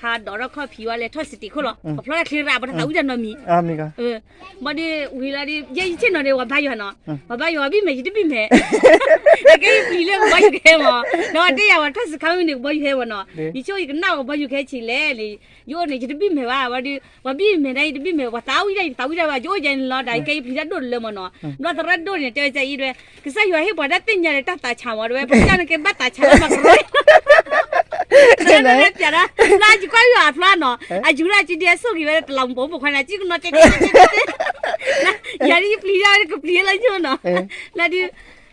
ဟးဒိးထီၣ်ခီၣ်ဖံးဝဲလဲၤထီၣ်စတံးခိၣ်လီၤ, ပဖျီတၢ်ချ့ရၣ် ပတသးဝံၣ်တၢ်နီတမံၤ, ဘၣ်ဒီး ဝံၤလီၤဒီး ယဲယဆ့ၣ်နီၤဒီး ပှၤဘါယွၤနီၤ, ပှၤဘါယွၤ ပှၤဘံၣ်မဲာ် ယတဘံၣ်မဲာ်, အကဲယပျံၤလၢကဘီယူၤကဟဲမး, ဒီးတဲယၤ ပှၤထီၣ်စခါမုၢ်န့ၣ် ကဘီယူၤဟဲမးနီၤ, ယဆိကမိၣ်ယကနၣ်ကဘီယူၤကဟဲဆံးလဲၣ်န့ၣ်, ယအိၣ်န့ၣ် ယတဘံၣ်မဲာ်ဘၣ်, ဝံၤဒီး ပှၤဘံၣ်မဲာ်န့ၣ် ယတဘံၣ်မဲာ်, ပှၤသးဝံၣ်တၢ် ယတသးဝံၣ်တၢ်ဘၣ်, ယအိၣ်ယဲန့ၣ်လီၤ, ဒီးကဲယပျံၤတၢ်ဒိၣ်တလၢမးနီၤ, ဘျီသရၣ်ဒိၣ်န့ၣ် တဲဝဲဒ်အံၤဒၣ်ဝဲ, ကစၢ်ယွၤဟ့ၣ်ပှၤတၢ်သ့ၣ်ညါဒီးတၢ်သးဆးမး တဲဝဲ, ပှၤကၢ်န့ၣ်ကဲဘၣ်သးဆးလၢမၤကရၢ သရၣ်ဒိၣ်တဲပျးဒၣ်, လၢယကွၢ်ယွၤအဖျါနီၤ, အယူၤဒၣ်ကဒဲဆိၣ်ဂ့ၤဝဲလၢတလးမူးပိာ်မုၣ်ခွါန့ၣ် ကကနီၤတဲတဲတဲတဲ, ယၤဒ်ယပျံၤဒၣ်ဝဲ ကပျံၤလၢယိၣ်နီၤ, လၢဒုး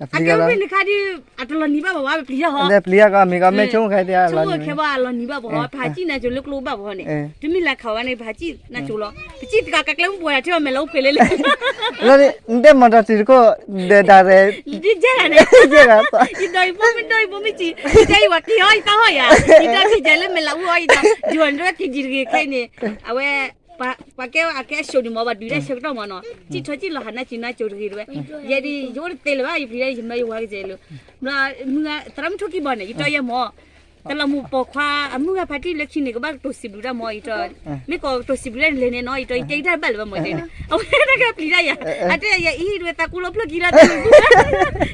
အကဲဝဲဖဲန့ၣ်ခါဒုး အတလီၤနံၤဘၣ်ပှၤဘၣ် ပပျံၤတၢ်ဟီ, ပျံၤတၢ်ကီမ့ၢ်ကီ မ့ၢ်ဆိကမိၣ်ခဲအလီၤနံၤဘၣ်ပှၤဟီ, ဖးကံၣ်နၤကၠိၤလၢကျိဘၣ်ပှၤဟီန့ၣ်, တုၤမ့ၢ်လၢခးဝဲန့ၣ် ဖးကံၣ်နၤကၠိၤလီၤ, ပကံၣ်တကးကကျဲမုၢ်ပှဲၤဒၣ် ထဲအီၤမဲာ်လီၤအိၣ်ပှဲၤလၢလၢ နတဲမၤတၢ်တံၤတခိၣ် ဒီးဒၣ်ရဲၣ်, ယဲဂၤန့ၣ်, ယဲဂၤ, ယဒီးယဖိမ့ၢ်ဒိၣ်ယဖိမ့ၢ်စံး, ယတဲယဝၤက့ၤဟီယတၢ်ဟီယၤ, ယဒီးထံၣ်ယဲလၢမဲာ်လီၤအိၣ်အီၤယဒီး, ယဝၤန့ၣ်တဝဲက့ၤယံၤတဂ့ၤခဲအံၤန့ၣ်, အဝဲ ပှၤကဲအကဲအၡိးန့ၣ်မ့ၢ် ပှၤဒုးတၢ်ဆၢကတီၢ်မ့ၢ်နီၤ, စံၣ်ထီၣ်စံၣ်လီၤဟးနါစုနါကၠိၤတဂ့ၤတဝဲ, ယဲဒ် ယအိၣ်တသ့လၢၤဘၣ် ယပျံၤဒၣ်ယမၢယဝၤကစဲးလၢ, မုၢ်ဂၤ သရၣ်မုၣ်ထိၣ်ကံၢ်ဘီန့ၣ် ယတီယဲမ့ၢ်, တလးမူးပိာ်ခွါ အမုၢ်ဂၤဖါတံၢ်လၢခံန့ၣ် ကဘၣ်ကတိၤစံးဘျုးတၢ်မ့ၢ် ယတီ, မ့ၢ်ကီးကတိၤစံးဘျုးတၢ်န့ၣ်လဲၤန့ၣ်နီၤ ယတီ ယတဲတၢ်တဘၣ်လၢၤဘၣ်မ့ၢ်တဲန့ၣ် အဝဲတၢ်ကပျံၤတၢ်ယၤ, အတဲယၤအံၤ တဝဲသးကူလီၤဖျၢၣ်ကံလီၤ,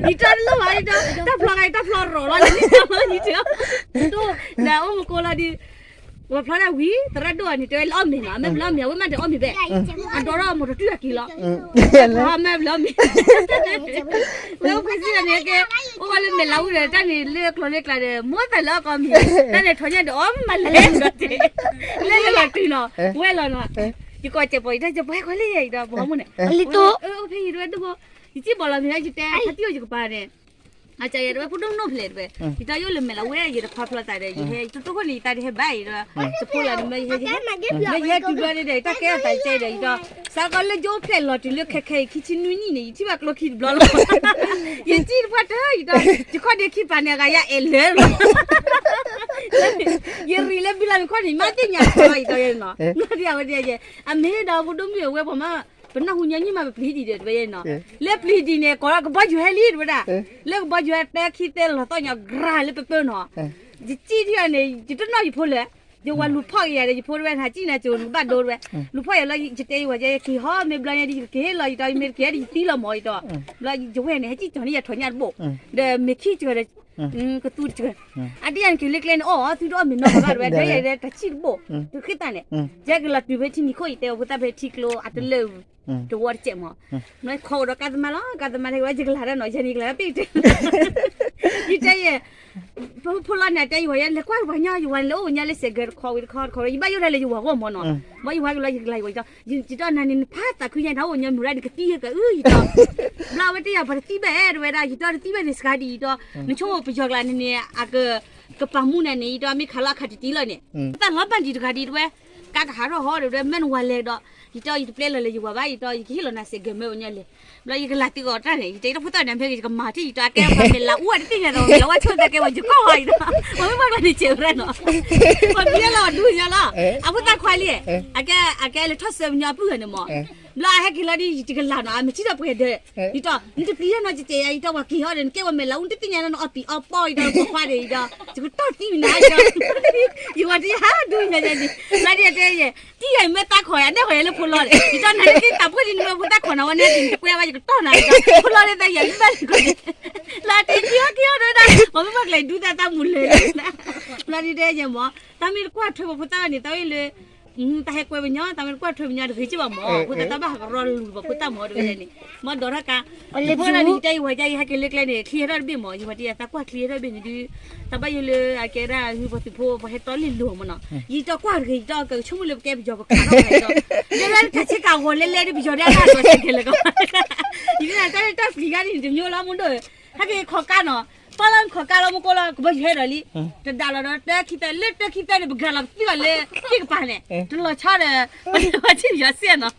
ယတီတလိၣ်ဘၣ် ယတီ တၢ်ဖျီဂၤ တၢ်ဖျီရီၤလီၤန့ၣ်, ယတီ နအိၣ်မူကိးလီၤဒုး ပှၤဖျီတၢ်ဝံၤ သရၣ်ဒိၣ်အန့ၣ် တဲဝဲလၢအီၣ်မ့ၤနီၤ, အမ့ၢ်ဘျီအီၣ်မ့ၤ အဝဲမ့ၢ်တအီၣ်မ့ၤဘၣ်, အဒိးထီၣ်မိၢ်တတူၢ်အက့ၤလီၤ, အမ့ၢ်ဘျီအီၣ်မ့ၤ, လၢအိၣ်ဖဲစံၣ်လီၤန့ၣ်ကဲ, အိၣ်ဝဲလၢမဲာ်လးအူဒီး တၢ်န့ၣ်လၢကျိၤလၢကျါဒီး မိၢ်သးလၢအကီၢ်မ့ၤ, တၢ်န့ၣ်ထီၣ်ညါဒီးအီၣ်မးလဲၤဒီးတဲ, လၢလၢလီၤတုၤနီၤ, ဝဲလီၤနီၤ, ယကိးစဲးပိာ် ယတၢ်စဲးပိာ်ဟဲခီလၢယၤ ယဒီးပှၤမိၢ်န့ၣ်, လံတိ, အိၣ်ဖဲယၤတဝဲဒိၣ်ဖိ, ယစံၣ်ပိာ်လီၤမ့ၤ ယတဲ ဖါတံၢ်အိၣ်ယကပၤန့ၣ် အကယဲၣ်တဝဲဖိဒိၣ်နီၢ်ဖျဲးတဝဲ, ယတၢ်ယအိၣ်လၢမဲာ်လးဝဲ ယတခွါဖျီသးဒီး ယဟဲ ယတတိၢ်ခိၣ်န့ၣ် ယတၢ်တဟဲဘၣ်အံၤဒီး ယဖိလၢန့ၣ်မ့ၢ်ယဟဲ, မ့ၢ်ယဟဲတုၤဘျီန့ၣ်ဒီး ယတၢ်ကဲအသးယတဲဒီး ယဒီး စးကီးလၢယအိၣ်ဖျဲၣ်လီၤတုၤလၢခဲခဲအံၤ ခံဆံနွံနံၣ်န့ၣ် ယထံၣ်ဘၣ်ကျိခံတဘျီလီၤ, ယစံၣ်တပှၢ်တၢၢ် ယဒီး ယခီၣ်ဒ့ခံပၤန့ၣ် အဂၤယအဲၣ်လၢလီၤ, ယရံၣ်လၢဘုလၢ်မုၢ်ခီၣ်န့ၣ် မ့ၢ်သ့ၣ်ညါအီၤလီၤ ယတဲနီၤ, အဝဲဒၣ် အမ့ၢ်ဒီးဖိဒိၣ်မုၣ်အဝဲပှၤမး ပနၢ်ဟူညီနုၢ်မး ပပျံၤဒံးဒီးတဝဲယဲနီၤ, လၢပျံၤဒံးန့ၣ် ကိးလၢကဘီယူၤဟဲလံတဝဲဒၣ်, လၢကဘီယူၤဟဲတၢ်ခံသဲလီၤသီၣ်ညါ ကြၤလၢပပၢနီၤ, ယစံၣ်ထံၣ်အီၤန့ၣ် ယတနီၣ်ယဖိလၢာ်, ယဝၤလူၤဖီၣ်က့ၤယၤဒီး ယဖိတဝဲ ဟးစံၣ်နၤကၠိၤနကဘၣ်ဒိတဝဲ, လူၤဖီၣ်ယၤလီၤ ယတဲယဝၤ ယက့ၤဟီ မ့ၢ်ဘျီညါဒီး ယကက့ၤဟ့ၣ်လီၤ ယတီ ယမ့ၢ်တက့ၤဒီး ယသံလီၤမၢ် ယတီ, ဘျီယဝဲၢ်န့ၣ် ဟဲစံၣ်ကၠီၤန့ၢ်ယၤထီၣ်ညၣ်တဘိၣ်, ဒီးမ့ၤခံစှၤဒီး ကသူတစှၤ, အဒ်ယၤန့ၣ် က့ၤလၢကျဲန့ၣ် အီၣ် သုတအီၣ်မ့ၤနီတဂၤဘၣ်တဝဲ ဒီးယၤဒီးတၢ်ဆံၣ်တဘိၣ်, တဃ့သးန့ၣ်, ယကလီၤတုၤဖဲထံနံၤခိၣ် ယတဲအဖိသၣ်ဖဲထံကျိအတလၢာ် တဝီတစဲးမး, ခီအိၣ်ဒီးကါသမါလီၤ ကါသမါန့ၣ်ဝဲ ယကလၤတၢ်နီၤ ယၤန့ၣ်ကလၤတၢ်ပ့ၢ်တဲ, ယတဲယဲ, ဖိလီၤန့ၣ် တဲယဝၤ ယလဲၤကွၢ်ပှၤညီ ယဝၤန့ၣ် လၢအိၣ်ပှၤညီလၢစဲးဂဲၤတခီဝံၤတခီတခီဝံၤ ယဘၣ်ယိၣ်ဒၣ်လၢယဝၤဂီၢ်မးနီၤ, ဘၣ်ယဝၤကလီၤ ယကလၤယဝၤ ယတီ ယတီနၤန့ၣ် နဖးသးခုညါ နဟးအိၣ်ညီမုၢ်ရၣ်န့ၣ် ကသံယကအု ယတီ, ဘျီအဝဲတဲယၤ ပှၤတသံဘၣ်အဲၣ်တဝဲဒၣ် ယတီတသံဘၣ်န့ၣ် စှၤဒံးယတီ, နဆိကမိၣ်ပယီၤကျါန့ၣ်န့ၣ် အက ကပာ်မူနၤန့ၣ် ယတီမ့ၢ်ခးလီၤအခးတတံၢ်လီၤန့ၣ်, တၢ်လီၤဘၣ်ဒံးတဂၤဒံးတဝဲ, ကါကဟးထီၣ်ဟီဒီး မ့ၢ်နဝၤလဲၤဒီး, ယတီ ယတပျဲလီၤလၢယဝၤဘၣ် ယတီ ယကဟ့ၣ်လီၤနၤစဲးဂဲၤမ့ၢ်ဝဲညီလဲၣ်, ဘျီယကလၤတံၢ်ကီးတၢ်န့ၣ် ယတဲတၢ်ဖိသၣ်န့ၣ် မ့ၢ်ယကမၤထံၣ် ယတီအကဲပှၤမဲာ်လးအူအတသ့ၣ်ညါဒီး မ့ၢ်အဝဲဆိသဲကဲဝဲယကီၢ်ဝဲယတီ, ပှၤမ့ၢ်ဘၣ်ကျါန့ၣ်စဲးဝဲဒၣ်နီၤ, ပှၤပျဲလီၤဒူညါလီၤ, အဖိသၣ်ခွါလံ, အကဲ အကဲလဲၤထီၣ်ဆၢပညီအပုၢ်န့ၣ်မး, ဘျီအဟဲက့ၤလီၤဒီး ယတကလၤနီၤ အမ့ၢ်ထံၣ်ဒီးပှဲၤဒီး, ယတီ နတပျံၤယဲနီၤ ယတဲယၤ ယတီ ပှၤက့ၤဟီဒီး နကဲပှၤမဲာ်လးအူ နတသ့ၣ်ညါနီၤ နအီၣ်ပံၤအီၣ်ပီၢ် ယတီ ပိာ်ခွါဒီး ယတီ ယကတီၢ်သံမနၤ ယတီ ယဝၤတယၤဒူညါယၤန့ၣ်, ဘျီဒ်ယတဲယဲ, တံၢ်ယၤမ့ၢ်သးခိးယၤ နဲၣ်ဃီၤယၤလၢဖိလီၤဒီး ယတီ နၤနသ့ၣ်သးပှၢ်လံ နမ့ၢ်ဖိသၣ်ခိးနၤဝဲန့ၣ် နတကွဲဝဲ ယကတီၢ်နၤ ယတီ ဖိလီၤဒီး တၢ်ယၤမ့ၢ်ဘၣ်လံကီးန့ၣ်, ဘျီတဲက့ၤဟီက့ၤဟီဒီးဒၣ် ပှၤမ့ၢ်ဘၣ်ကျါဒူသးသးမူၤလၢာ်လံ, ဘျီဒ်တဲယဲမး တၢ်မ့ၢ်တကွၢ်ထွဲပှၤဖိသၣ်ဘၣ်န့ၣ် တၢ်ဝဲလၢ တၢ်ဟဲကွဲပညီ တၢ်မ့ၢ်တကွၢ်ထွဲပညီတဂ့ၤက့ၢ်ဘၣ်မး ဖိသၣ်တၢ်ဘၣ်ဟးကရီလူၤပှၤဖိသၣ်မးတဂ့ၤန့ၣ်, မ့ၢ်ဒီးထီၣ်ကါ, ဖိလီၤန့ၣ် ယတဲယဝၤယၤ ယဟဲက့ၤလၢကျဲန့ၣ် ချံဟဲထီၣ်တဘ့ၣ်မး ယဝၤတယၤသးကွၢ်ချံဟဲထီၣ်တဘ့ၣ်န့ၣ်ဒုး, တၢ်ဘၣ်ယိၣ်လၢအကဲဒၣ် ဟံၣ်ဖိသုးဖိ ပှၤဟဲတီလ့ၢ်လိၤမးနီၤ, ယတီကွၢ်တဂ့ၤ ယတီကဆိကမိၣ်လၢပကဲပယီၤပခးထီၣ်ပှၤယတီ, ယဲဒၣ်တၢ်ဆ့ကၤဂီၤလဲလဲဒ်ပယီၤဒၣ်တၢ် ဒီးစဲးကဲၤလၢကီး, ယဒၣ်တၢ်တၢ်ပျံၤဂၤန့ၣ် တမျိုးလီၤမ့ၢ်ဒိၣ်, ဟဲက့ၤခီၣ်ကါနီၤ ပီၢ်လီၤခီၣ်ကါလီၤ မူကိးလီၤ ကဘီယူၤဟဲဒီးလံ, တဒါလီၤဒီးတၢခံသၢ လၢတၢခံသၢန့ၣ် ပဂၤလီၤပသံဘၣ်လၢ သ့ၣ်ကပၤန့ၣ် တလီၤဆီဒီး ပှၤထံၣ်ပယီၤစ့ၢ်နီၤ,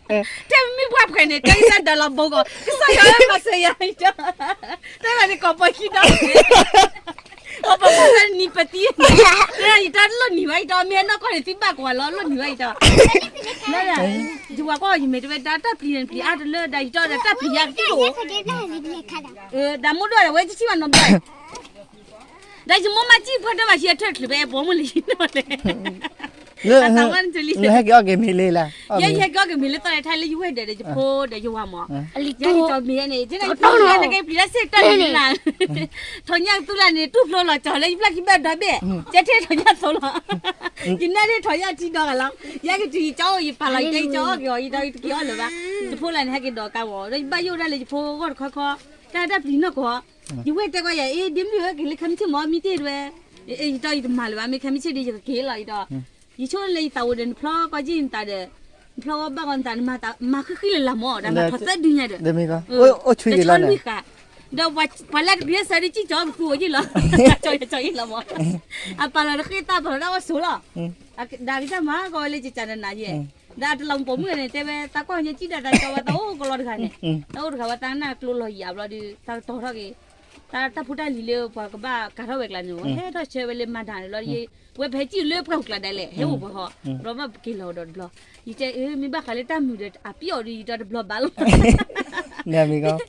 တၢ်မ့ၢ်ပှၢ်ဖှဲးန့ၣ် တၢ်အံၤတၢ်ဒါလီၤဘိကီး ကစၢ်ယွၤမၤစၢၤယၤ တၢ်ဘၣ်န့ၣ် ကီၢ်ပီၢ်ခံဒီး ကီၢ်ပီၢ်ခံသၢနံၤပသံ, ယတၢ်လီၢ်နံၤဘၣ်ယတီ မ့ၢ်နီၢ်ကီၢ်န့ၣ် သံဘၣ်ကဝီၤလီၤ လီၢ်နံၤဘၣ်ယတီ, ယဝၤကွၢ်ယမဲာ်တဝဲဒၣ် တၢ်ပျံၤန့ၣ်ပျံၤအါတလၢ ဒီးယတီဒီးတၢ်ပျံၤယါကတအိၣ်, ဒီးမိၢ်ဒိၣ်ဒီးဝဲတဆံၣ်ဘၣ်နီတဘျီ, ဒီးယမိၢ်မၤစံၣ်ဖီတၢၣ်မၤဟံးအထၢၣ်တချုးဖဲအဲၣ်ပိာ်မုၣ်လၢယနီၢ်လဲၣ် အသးဝါနတလံ, ဟဲက့ၤအီၣ်က့ၤမ့ၤလံလၢ, ယဲယဟဲက့ၤအီၣ်က့ၤမ့ၤလၢသီလဲၤထါလၢယဝဲၢ်ဒီး ယဖိဒီးယဝၤမး, ယဟဲက့ၤကၠီမ့ၤန့ၣ် ယဲန့ၣ် ယဖိယဲန့ၣ်က့ၤပျံၤတၢ်စ့ၢ်ကီးတနံၤလၢ်, ထီၣ်ညၣ်ကသူလၢ်န့ၣ် တူၢ်ဖျိလီၤကၠီၤလၢယဖျၢၣ်ခံဘၣ်ဒီဘ့ၣ်, ကဲထဲထီၣ်ညၣ်သိလီၤ, ယနဲၣ်ဒၣ်ထီၣ်ညၣ်ထံဒီဂၤလီၤ, ယဲကတုၤယကၠီအိၣ်ယပာ်လီၤယတဲယကၠီအီၣ်က့ၤအီၤ ယဒီးယတက့ၤအီၣ်လၢၤဘၣ်, ယဖိလၢန့ၣ် ဟဲက့ၤဒီးကါဝီၤ ဒီးယဘၣ်ယိၣ်ဒၣ်လၢယဖိဂီၢ်တခီခီ, တၢ်တၢ်ပျံၤနီၢ်ကီၢ်, ယဝဲၢ်တဲကွၢ်ယၤ အ့ ဒ့မုၣ်ဧၢ က့ၤလၢခဲမုၢ်ဆ့ၣ်မ့ၢ်မံတ့ၢ်တဝဲ, ယဒီးယတမၤလၢၤဘၣ် မ့ၢ်ခဲမုၢ်ဆ့ၣ်ဒီးယကက့ၤလီၤ ယဒီး, ယဆိလၢယသးအိၣ်ဒီး နဖျီကီၢ်ကံၢ်နသးဒီး, နဖျီဝဲဘၣ်ကီၢ်နသး နမၤမၤဃံဃံလၢ်လၢ်မး ဒီးမၤထီၣ်သၢဒုညါဒီး, အိၣ်ဆူၣ်ဂ့ၤလီၤန့ၣ်, ဒီးပှၤလၢတပျံၤစၢၤဒ်ကံၢ်ကၠီကသူအီၤက့ၢ်လီၤ, ကၠီကၠီအံၤလီၤမး, အပာ်လီၤတဃ့သးပာ်လီၤဒၣ်အီၣ်ဆိးလီၤ, ဒီးကစၢ်မၤကီးဝဲလၢကစၢ်နနၤယဲ, ဒီးအတလီၤပိာ်မုၣ်န့ၣ် တဲဝဲ သးကွၢ်ညါကံၢ်ဒၣ်တၢ်ကၠီဝဲ တၢ်အိၣ်ကလီတဂၤန့ၣ်, တၢ်အိၣ်တဂၤဝဲတၢ်နၢ်ကျိလီၤယံာ်ဘျီဒီး တၢ်ကတီၤထီၣ်က့ၤ, တၢ်တၢ်ဖိတၢ်လံၤလၢပှၤကဘၣ်ကၤထီၣ်ဝဲကျါန့ၣ် ဟဲထီၣ်ဆၢဝဲလၢမၤဒၣ်န့ၣ်လီၤ, ဝဲဖဲကံၢ်လၢပှၢ်ပူၤကျါဒၣ်လဲာ် ဟဲအိၣ်ပှဲၤဟီ, ဘျီဘၣ်ပက့ၤလီၤဒီးတဘျီ, ယတဲအၢ မ့ၢ်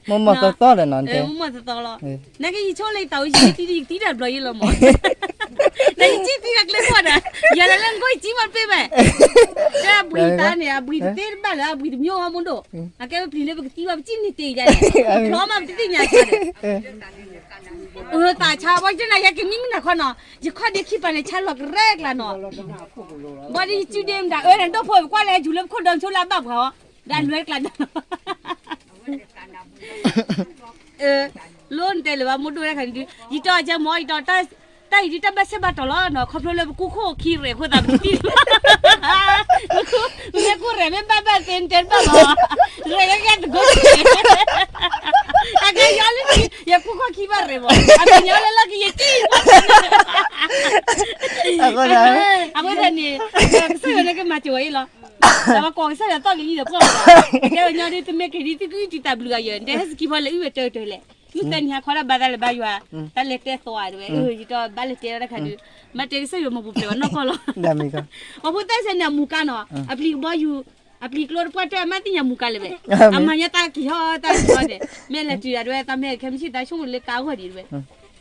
ဘၣ်ဃးလၢတၢ်မုာ်ဒီးအပျံၤအီၤဒီး ယဒီးတဘျီဘၣ်လီၤ, မ့ၢ်မ့ၢ်သီသီလီၤ, နကယဆိလၢယသးဝဲယတံဒ်ယတံဒၣ်တဘျီယ့လီၤမး, နယတံသံလၢကျဲဃီဒီး, ယၤလၢလၢနကိၢ်ယတံမးတပ့ၢ်ဘၣ်, တဲအဘှံးတၢ်န့ၣ် အဘှံးတသ့တဘၣ်လၢအဘှံးတမံၤအီၤမ့ၢ်ဒိၣ်, အကဲဝဲပျံၤလၢပကတံဘၣ်ပစံၣ်န့ၣ်တ့ၢ်ယါန့ၣ်, ဖျီမးပတသ့ၣ်ညါဒီး အသးဆါ ပှၤကနၤယဲကမံမနၤခီနီၤ, ယခီၣ်ဒ့ခံပၤန့ၣ် ဆါလီၤကရဲကျါနီၤ, ဘၣ်ဒီးယစုဒ့မတၤအၢ နဒိၣ်ဖိပကွၢ်လၢဟဲယူၤလၢပခိၣ်ဒီးဆိလၢအဘၣ်ပှၤဟီ, ဒီးလွဲကျါနီၤ, လိၣ်နတဲလၢၤဘၣ်မ့ၢ်ဒိၣ်တခါန့ၣ်ဒုး ယတီအကဲမ့ၢ် ယတီ တၢ်အံၤဒုးတၢ်ဘၣ်ဆဲးဘၣ်တီၤလီၤနီၤ, ခီဖျိလၢပကူခိၣ်ခံရဲၣ်အဃိသးပတံၢ်လီၤ, မ့ၢ်ကူရဲၣ်မ့ၢ်ဘၣ်ဘၣ်သ့နတဲတဘၣ်ဘၣ်, ရဲၣ်ဂ့ၤဂ့ၤတကိး အကဲယီၤလၢ ယကူခိၣ်ခံဘၣ်ရဲၣ်ဘၣ်, အကညီလၢလီၢ်ကယဲၢ်ကံၢ်ဘၣ်, အဃိသတးန့ၣ် ကစၢ်ယွၤန့ၣ်ကမၤစၢၤဝဲအံၤလီၤ, ဒီးပှၤကိးကစၢ်ယွၤသီၣ်ကလံဒီးပှၢ်ဝဲဒၣ်, အကဲပညီဒ်တမ့ၢ်က့ၤဒ်သုကံၢ်တံာ်တာ်ဘျုးဂၤယဲၢ် နတဲဟဲစကံဖီလဲၤအုၣ်ဝဲတၢၢ်တၢၢ်လဲၣ်, မုၢ်သၢနံၤဟါခီဒၣ်ဘါသးလၢဘါယွၤ, တၢ်လဲၤတဲသီတဝဲ, ယတီဘၣ်လဲၤတဲဝဲတခါဒုး, မ့ၢ်တဲကစၢ်ယွၤမၤပူၤဖျဲးဝဲနီၢ်ကီၢ်လီၤ, အဖိသၣ်စဲန့ၣ်အမူကါနီၤ, အပျံၤကဘီယူၤ, အပျံၤကျိတပှၢ်တၢၢ် အမ့ၢ်သ့ၣ်ညါမူကါလၢၤဘၣ်, အမၤညါတၢ်က့ၤဟီတၢ်က့ၤဟီန့ၣ်, မ့ၢ်လဲၤတုၤဒၣ်တဝဲ သးမ့ၢ်ခဲမုၢ်ဆ့ၣ်သးဆိကမိၣ်လၢကါဂီၢ်ဒံးတဝဲ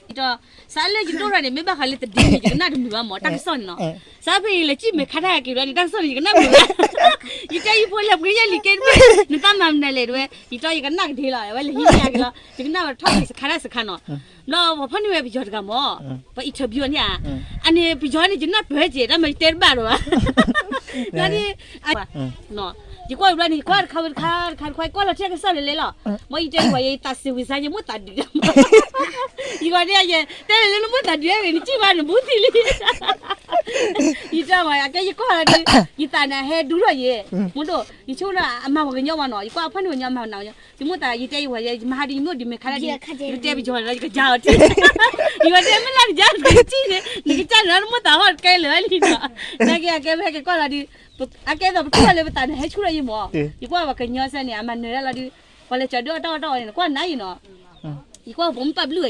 ယတီ စးလၢယဒိၣ်ထီၣ်န့ၣ် မ့ၢ်ဘၣ်ဃးလၢတဒ့န့ၣ် ယကနၣ်တမုာ်ဘၣ်မး တၢ်ကစီၣ်န့ၣ်နီၤ, စးဖဲအံၤလဲၤစံၣ်မဲာ်ခါတၢ်က့ၤဒီးန့ၣ် တၢ်ကစီၣ်န့ၣ် ယကနၣ်မုာ်ဘၣ်, ယတဲယဖိလၢပှ့ၤယဲၢ်လံၤကဲတဘ့ၣ် နတၢ်မၤမနုၤလဲၣ်တဝဲ, ယတီ ယကနၣ်ကဒ့လီၤ ဝဲလဲၤဟံးန့ၢ်အက့ၤလီၤ ယကနၣ်ဝဲထီၣ်က့ၤစခါတၢ်စခါနီၤ, ဘျီပှၤဖီၣ်န့ၢ်ဝဲပယီၤတဂၤမး, ပှၤ interview န့ၣ်ဧါ, အန့ၣ်ပယီၤန့ၣ် ယနၢ်ပၢၢ်က့ၤ တၢ်မၤယတဲတဘၣ်ဒီးဘၣ်, ဘျီန့ၣ် ယကွၢ်ဘျီန့ၣ် ယကွၢ်တခါဝဲတခါ တခါတခါ ယကွၢ်လီၤထဲကစၢ်လဲၤလဲၤလီၤ, မ့ၢ်ယတဲယဝဲ ယသးစံးဝံၤစါ ယမိၢ်သးဒုး, ယဂီၤဒ်ယတဲလၢနမိၢ်သးဒုးဝဲ နစံၣ်ဘၣ်နဘူးသံလံ, ယတဲဝဲ အကဲယကွၢ်လီၤဒီး ယသးန့ၣ်ဟဲဒူထီၣ်ယဲ, မ့ၢ်ဒိၣ် ယဆိကမိၣ်အမၤပှၤကညီဘၣ်နီၤ ယကွၢ်အဖီၣ်န့ၢ်ပှၤကညီမၤပှၤကညီ, ယမိၢ်သး ယတဲယဝဲ ယမၤဟးဒီးယမိၢ်ဒုးမဲာ်ခါဒၣ်ဒီး ယကတဲပယီၤန့ၣ်လီၤ ယကယါအီၤထံ, ယဝဲတဲမ့ၢ်လၢကယါ နကစံၣ်န့ၣ် နကစၢ်န့ၣ်လီၤ နမိၢ်သးဟီၣ်တကဲလၢာ်လံနီၤ, နာ်က့အကဲဝဲဟဲက့ၤကွၢ်လီၤဒီး အကဲသိးပထူၣ်လၢပသးန့ၣ် ဟဲဆူၣ်ထီၣ်ယံမး, ယကွၢ်ပှၤကညီစဲန့ၣ် အမၤနၢၤဒၣ်လီၤဒီး ပှၤလဲၤကၠီၤဒုးအီၣ်တၢ်အီၣ်တၢ်အီန့ၣ် နကွၢ်နၤအံၤနီၤ, ယကွၢ်ပှၤမ့ၢ်ပာ်ဘျုးဝဲ